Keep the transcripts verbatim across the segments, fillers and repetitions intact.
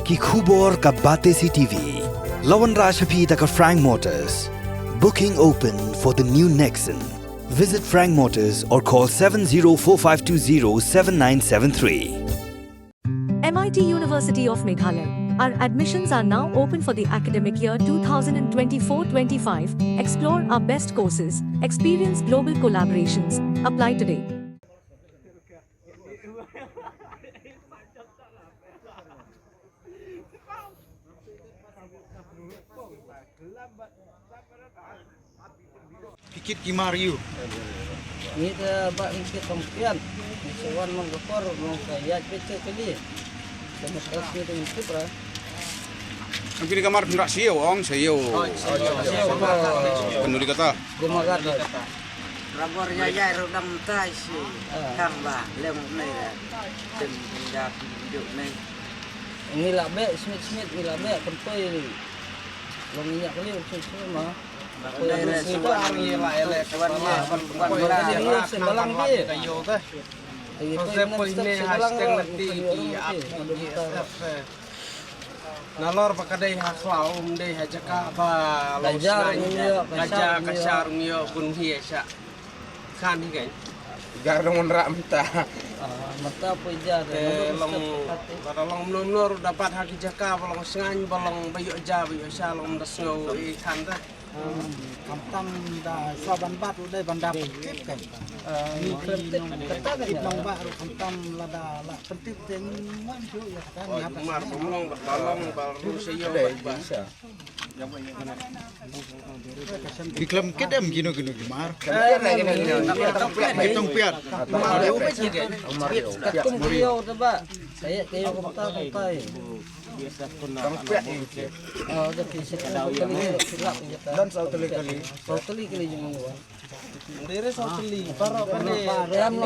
Ki khubor ka Batesi T V. La wanrah sha phi da ka Frank Motors. Booking open for the new Nexon. Visit Frank Motors or call seven zero four five two zero seven nine seven three. M I T University of Meghalaya. Our admissions are now open for the academic year two thousand twenty-four twenty-five. Explore our best courses, experience global collaborations. Apply today. Ki kit ki mar ïu. Ngi te ba ngi kit tong pian. Ngi se wan mong ka por mong ka ïaid peit kali. Te mut os ngi te ngi kit ra. Ang kini ka mar pynrak siew ong siew. Penuli kata. Gumagat. Rabor ïa ïa ru dang tai si. Kang ba lem nei ra. Tem pindah pinjuk nei. Ngi la beh smit smit ngi la beh kentoi. Long ngi ïa kali smit smit ma. Nalor ba ka dei ha khlaw um dei ha jaka ba long snai ka ja ka shar ngi bun hi sha. Kan hi kan. Gar dong ra mta. Mta poi ja. Te long ba long mno mno da bat ha ki jaka ba long sngan ba long ba ïoh ja ba ïoh sha long da sngew i kan da. Khamtam da sa ban bat u dei ban da pyntip kan. Ni khlem tip kata kan. Tip nong ba ru khamtam lada la pyntip te ngin wan ju ïa kata ni apa. Mar bum long ba long ba ru se ïoh ba. Ki khlem kit em kino kino ki mar. Ki tong piat. Ka tum ki ïoh te ba. Kaye kaye kumta kumta. Tong piat ni. Oh, da ki se ka daw ïa. Don saw teli kali. Saw teli kali jong wan. Dere saw teli, para kane.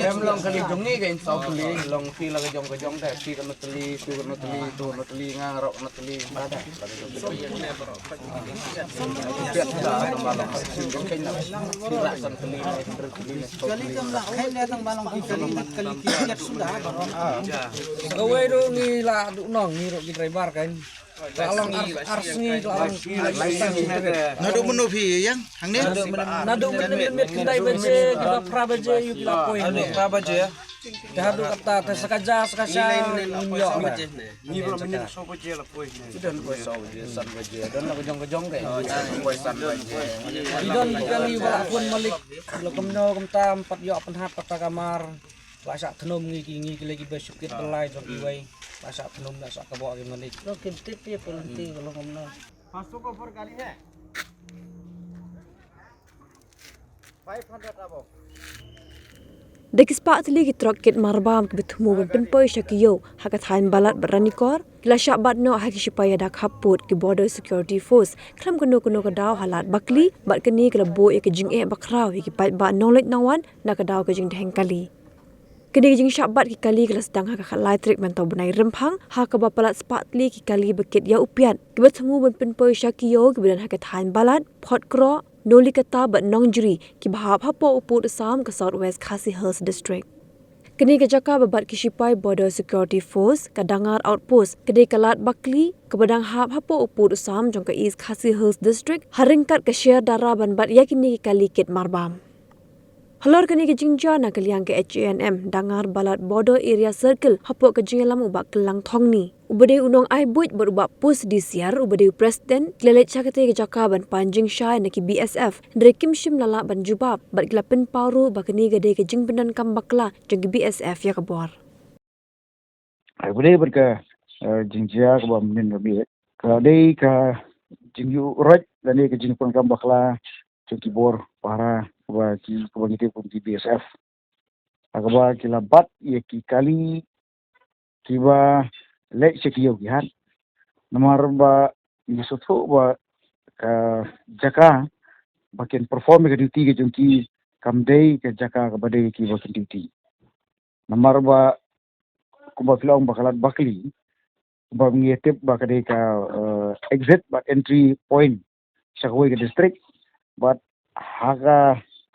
Em long kali jong ngi kan saw teli, long phi la ka jong ka jong te, phi ka na teli, tu ka na teli, tu na teli, nga rok na teli, ba da. Kali kam la khain ne tang ba long ki kali, kali ki kiat suda ba long. Kawei ruh ngi la duh nong ngi ruh ki driver kan. Ka long ar, ar sngi ka long. Naduh mynno phi ïeng hangne? Naduh mynno mynno khyndai baje kiba phra baje ïoh ki la poi hangne. Phra baje. Te haduh kata te sa ka ja sa ka sha ngin ïoh. Ngi ba mynno saw baje la poi. Don poi saw baje, san baje. Don la ka jong ka jong ka. Poi san baje. Don kali ba la pun malik. La kumno kumta em pat ïoh pynhap kata ka mar. La shah thnum ngi ki ngi ki lei kiba shu kit ba lai jong kiwei. La shah thnum la shah kboh ki malik. Lo kim tip ïa pynlong ti ka long kumno. Five hundred above. Da ki spah tylli ki trok kit marbam kiba thmu ban pynpoi sha ki ïew ha ka thaiñ Balat bad Ranikor ki la shah bat noh ha ki shipai ïada khappud ki Border Security Force khlem kano kano ka daw ha Lad Bakli bad kane ka la buh ïa ka jingeh bakhraw ïa ki paidbah nongleit nongwan na ka daw ka jingdheng kali. Kane ka jingshah bat ki kali ka la sdang ha ka khatlai tarik mynta u bnai Rymphang ha kaba palat spah tylli ki kali ba kit ïa u piat kiba thmu ban pynpoi sha ki ïew kiba don ha ka thaiñ Balat, Photkroh, Nolikata bad Nongjri kiba hap hapoh u pud u sam ka South West Khasi Hills District. Kane ka jaka ba bat ki shipai Border Security Force ka Dangar Outpost ka dei ka Lad Bakli kaba dang hap hapoh u pud u sam jong ka East Khasi Hills District ha ryngkat ka Sher Dara ban bat ïa kine ki kali kit marbam. Halor kane ka jingjia na ka liang ka H A N M Dangar Balat Border Area Circle hapoh ka jingïalam u Bah Kyllang Thongni uba dei u nongai buit bad u Bah Pus Disiar uba dei u president ki la leit sha katei ka jaka ban pan jingshai na ki B S F hynrei kim shym la lah ban jubab bad ki la pynpaw ruh ba kane ka dei ka jingpyndonkam bakla jong ki B S F ïa ka bor. Ai, u dei bad ka, eh, jingjia kaba mynnin ka bit. Ka dei ka jingïuh roit lane ka jingpynkam bakla jong ki bor pahara kaba ki, kaba ngi tip kum ki B S F. Ha kaba ki la bat ïa ki kali kiba leit sha ki ïew ki hat. Namar ba ngi sngewthuh ba ka jaka ba kin perform ïa ka duty ka jong ki kam dei ka jaka kaba dei kiba kin duty. Namar ba kumba phi la ong ba ka Lad Bakli, kumba ngi tip ba ka dei ka, eh, exit bad entry point sha kawei ka district, bad ha ka,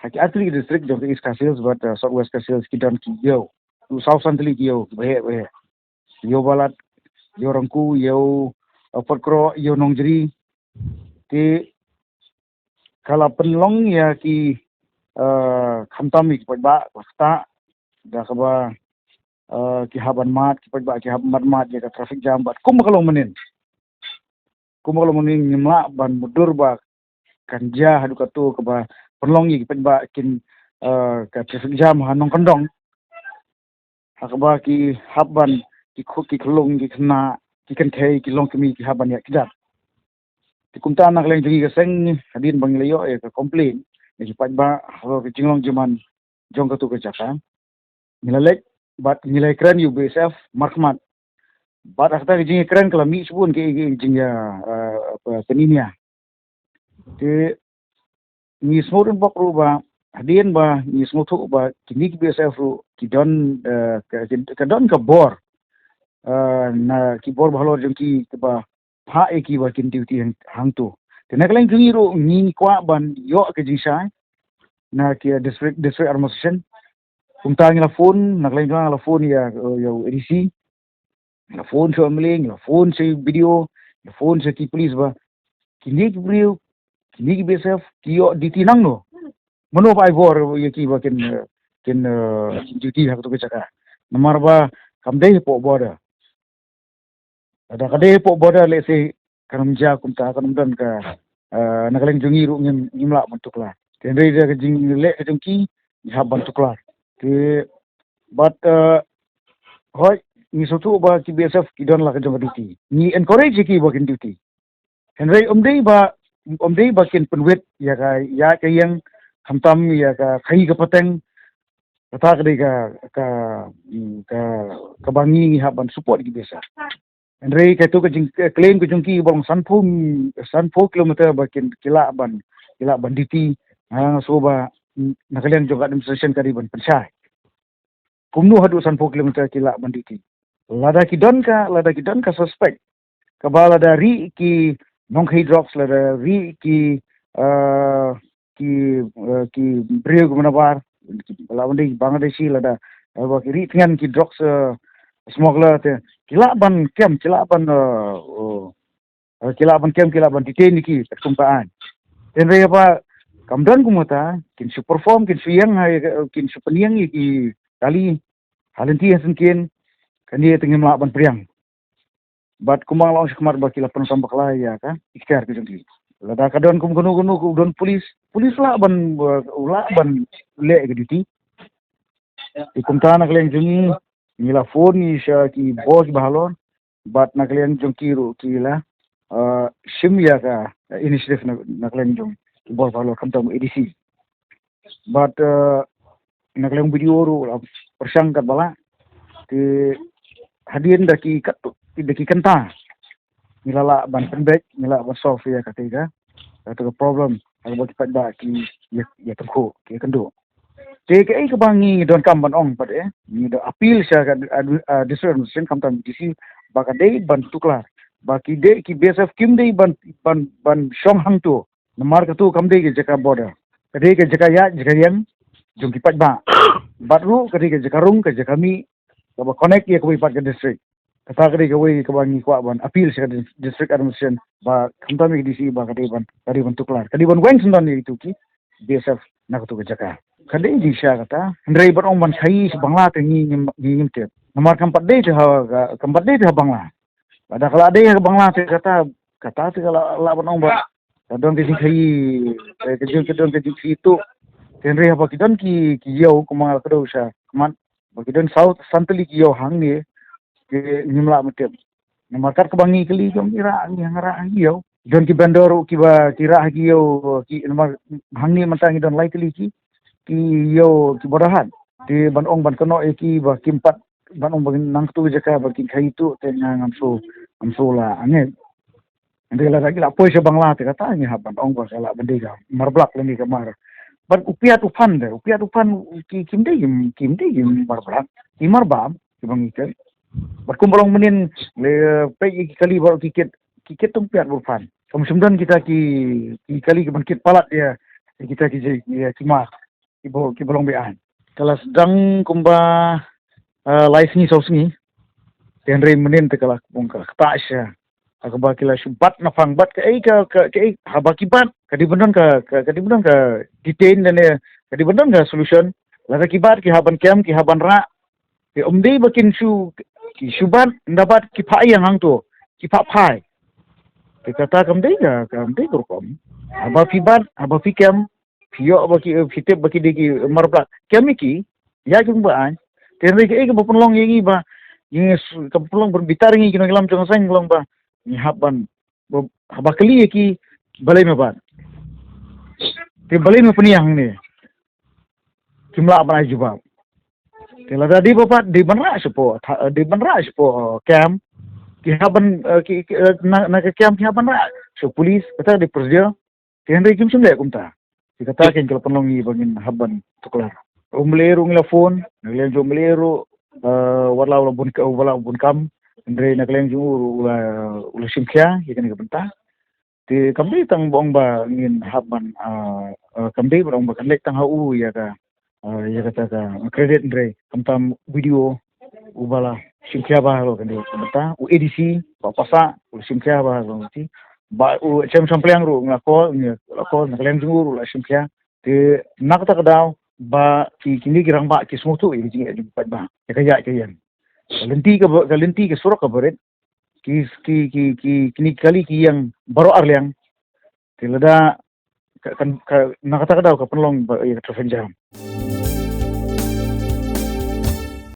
ha ki artylli ki district jong ka East Khasi Hills bad, eh, South West Khasi Hills ki don ki ïew, u saw san tylli ki ïew ba heh ba heh. Ïew Balat, ïa u Rangku, ïa u, eh, Pyrkhrok, ïa u Nongjri. Te ka la pynlong ïa ki, eh, khamtam ïa ki paidbah, la ktah da kaba, eh, ki hap ban mad, ki paidbah ki hap ban mad ïa ka traffic jam bad kumba ka long mynnin. Kumba ka long mynnin ngim lah ban mutdur ba kan jia haduh katto kaba pynlong ïa ki paidbah kin, eh, ka traffic jam ha nongkyndong. Ha kaba ki hap ban, ki khuk, ki khyllung, ki khynnah, ki kynthei, ki longkmie, ki hap ban ïaid kjat. Te kumta na ka liang jong ngi ka seng, hadien ba ngi la ïoh ïa ka complain na ki paidbah halor ka jinglong jingman jong katto ka jaka, ngi la leit bad ngi la kren ïa u BSF markhmat. Bad ha kata ka jingkren ka la mih shibun ka, ka jingïa, eh, apa, pynïaid. Te ngi sngewthuh bok ruh ba, hadien ba ngi sngewthuh ba kine ki BSF ruh ki don, eh, ka, ka don ka bor, eh, na ki bor bahalor jong ki, kaba phah ïa ki ba kin duty hang, hangto. Te na ka liang jong ngi ruh ngi kwah ban ïoh ka jingshai na ki district, district administration. Kumta ngi la phone, na ka liang jong nga la phone ïa, ïa u ADC. Ngi la phone sha u MLA, ngi la phone sha u BDO, ngi la phone sha ki police ba kine ki briew, kine ki BSF ki ïoh duty nangno? Mano ba ai bor ïa ki ba kin, eh, kin, eh, kin duty ha kato ka jaka? Namar ba kam dei hapoh border. Lada ka dei hapoh border, lehse kan ym jia kumta, kan ym don ka, eh, na ka liang jong ngi ruh ngim, ngim lah ban tuklar. Te hynrei da ka jingleh ka jong ki, ngi hap ban tuklar. Te bad, eh, hooid, ngi sngewthuh ba ki BSF ki don la ka jong ka duty. Ngi encourage ïa ki ba kin duty. Hynrei ym dei ba, ym dei ba kin pynwit ïa ka, ïa ka ïing, khamtam ïa ka khaii ka pateng. Kata ka dei ka, ka, mm, ka, kaba ngi, ngi hap ban support ki BSF. Hynrei kato ka jing, ka claim ka jong ki ba long sanphew, sanphew kilometer ba kin, ki lah ban, ki lah ban duty. Nga sngew ba, mm, na ka liang jong ka administration ka dei ban pynshai. Kumno haduh sanphew kilometer ki lah ban duty? Lada ki don ka, lada ki don ka suspect kaba lada rieh ki nongkhaii drugs, lada rieh ki, eh, ki, eh, ki briew kiba nabar, la ban dei Bangladeshi, lada, eh, ba ki rieh tngen ki drugs, eh, smuggler, te ki lah ban kem, ki lah ban, eh, oh, eh, ki lah ban kem, ki lah ban detain ïa ki katkum ka aiñ. Te hynrei haba kam don kumta, kin shu perform, kin shu ïeng ha, kin shu pynïeng ïa ki kali ha lynti ha syngkien, kane te ngim lah ban pdiang. Bad kumba nga la ong shakhmat ba ki la pyndonkam bakla ïa ka iktiar ka jong ki. Lada ka don kum kano kano, ka don police, police lah ban, uh, lah ban leh ka duty. Te kumta na ka liang jong ngi, ngi la phone ïa sha ki bor kiba halor, bad na ka liang jong ki ruh ki la, uh, shim ïa ka, uh, initiative na, na ka liang jong ki bor kiba halor, khamtam ADC. Bad, eh, na ka liang BDO ruh la pyrshang katba lah. Te hadien da ki kat, da ki kynta, ngi la lah ban pynbeit, ngi la lah ban solve ïa kata ka, kata ka problem. Haba ki paidbah ki ïa, ïa tyngkhuh, ki ïa kynduh. Te kaei kaba ngi donkam ban ong pat, eh, ngi da appeal sha ka, eh, eh, district administration, khamtam DC, ba ka dei ban tuklar, ba ki dei, ki BSF kim dei ban, ban, ban shong hangto. Namar kato kam dei ka jaka border. Ka dei ka jaka ïaid, jaka ïeng jong ki paidbah. Bad ruh ka dei ka jaka rung, ka jaka mih, kaba connect ïa kawei pat ka district. Kata ka dei kawei kaba ngi kwah ban appeal sha ka dis-, district administration, ba khamtam ïa ka DC, ba ka dei ban, ka dei ban tuklar, ka dei ban weng syndon ïa kito ki BSF na kato ka jaka. Ka dei jingshisha kata. Hynrei ban ong ban khaii sha Bangla te ngi, ngi, ngi ngim tip. Namar kam pat dei te ha, kam pat dei te ha Bangla. Lada ka la dei ha Bangla te kata, kata te ka la, lah ban ong ba ka don ka jingkhaii, eh, ka jing, ka don ka jingkhaii tuh. Te hynrei haba ki don ki, ki ïew, kumba nga la kdew shakhmat, ba ki don saw san tylli ki ïew hangne, te ngim lah ban tip. Namar kat kaba ngi kylli, ki ong ki rah, ngi hang rah ha ki ïew. Don ki vendor ruh kiba ki rah ha ki ïew, ki, namar hangne mynta ngi don lai tylli ki, ki ïew kiba dohad. Te ban ong ban kynnoh ïa ki ba kim pat, ban ong ba nangtu jaka ba kin khaii tuh, te nga ngam shu, ngam shu la angeit. Hynrei lada ki la poi sha Bangla te kata ngi hap ban ong ba ka lah ban dei ka mar blak lane ka mar. Bad u piat u phan de, u piat u phan ki, kim dei, kim, kim dei ki mar blak, ki mar bam, kiba ngi kren. Bad kumba long mynnin, le, peit ïa ki kali baroh ki kit, ki kit tang piat bad u phan. Kam shym don kita ki, ki kali kiban kit palat ïa, ïa kita ki, ïa ki mar kiba, kiba long be-aiñ. Ka la sdang kumba, eh, lai sngi saw sngi. Te hynrei mynnin te ka la kbong ka la kata sha. Ha kaba ki la shu bat na phang bat ka ei ka ka ka ei haba ki bat ka di ban don ka ka ka di ban don ka detain ne ka di ban don ka solution. Lada ki bat ki haban kem ki haban ra. Te um dei ba kin shu ki shu bat nda bat ki pha ïang hangto ki pha phai. Te kata kam dei ka kam dei ka rukom. Haba phi bat haba phi kem phi ïoh ba ki phi tip ba ki dei ki mar bla kem ki ïa jong ba ai. Te hynrei ka ei ka ba pynlong ïa ngi ba ngi ka pynlong ban bitar ngi ki nongïalam jong seng long ba ngi hap ban haba kali ïa ki balei ma bat. Te balei ma pynïang ne kim lah ban ai jubab. Te lada dei ba bat dei ban rah shapoh dei ban rah shapoh kem ki hap ban ki na ka kem ki hap ban rah shapoh police kata dei procedure. Te hynrei kim shym leh kumta. Te kata kein ka la pynlong ïa ba ngin hap ban tuklar. U mlei ruh ngi la phone na ka liang jong u mlei ruh wat la u la bun ka u la bun kam. Hynrei na ka liang jong u ruh u la u la shim khia ïa kane ka bynta. Te kam dei tang ba ong ba ngin hap ban kam dei ba ong ba kan leh tang ha u ïa ka ïa kata ka credit hynrei kam tam video u ba la shim khia ba lo kan dei ka bynta u A D C ba pasa u la shim khia ba lo ti ba u chem sam pliang ruh nga ko nga ko na ka liang jong u ruh la shim khia. Te na kata ka daw ba ki kini ki rangbah ki sngewthuh ïa ka jingeh jong pat ba ïa ka ïa ka ïa ka lynti ka ka lynti ka surok ka barit ki ki ki ki kini kali ki ïang baroh arliang. Te lada ka kan ka na kata ka daw ka pynlong ba ïa ka traffic jam.